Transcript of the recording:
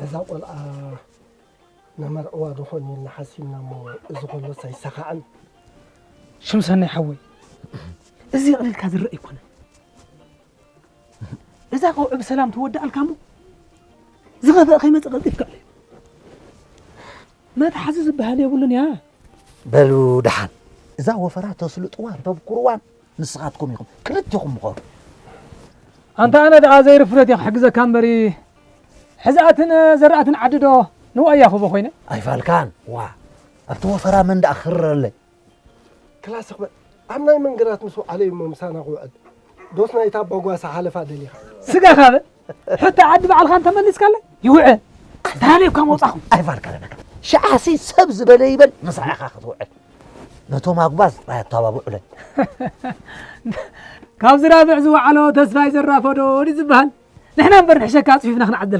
እዛ ቆልዓ ነመርዕዋ ዶ ኾን ኢልና ሓሲብና እሞ፣ እዚ ኾሎስ ኣይሰኻዕን። ሽምሰናይ ሓወይ፣ እዚ የቕልልካ ዝረአ ኣይኮነን። እዛ ቀውዒ ብሰላም ትወድኣልካ እሞ፣ ዝኸፍአ ከይመጽእ ቀልጢፍካ እለዮ። መትሓዚ ዝበሃል የብሉን እያ። በሉ ደሓን፣ እዛ ወፈራ ተስልጥዋን ተብኩርዋን ንስኻትኩም ኢኹም፣ ክልቲኹም ምኸሩ። ኣንታ ኣነ ደኣ ዘይርፍረት እየ ክሕግዘካ እምበሪ፣ ሕዝኣትን ዘራእትን ዓዲ ዶ ንዋይ እያ ክቦ ኮይነ? ኣይፋልካን፣ ዋ፣ ኣብቲ ወፈራ መን ደኣ ክርረለይ? ክላስ ክበል ኣብ ናይ መንገራት ምስ ወዓለ እሞ ምሳና ክውዕል። ዶስ ናይታ ኣባጓሳ ሓለፋ ደሊኻ? ስጋኻ በል። ሕቶ ዓዲ ባዕልኻ እንተመሊስካለይ ይውዕል። ተሃልዮካ መውጻኹም። ኣይፋልካ ለነካ። ሽዓሲ ሰብ ዝበለ ይበል፣ ምሳኻ ክትውዕል። ነቶም ኣጉባዝ ጥራይ ኣተባብዑለን። ካብ ዝራብዕ ዝወዓሎ ተስፋይ ዘራፎ ዶ ድዩ ዝበሃል? ንሕና እምበር ንሕሸካ ኣጽፊፍና ክንዓድል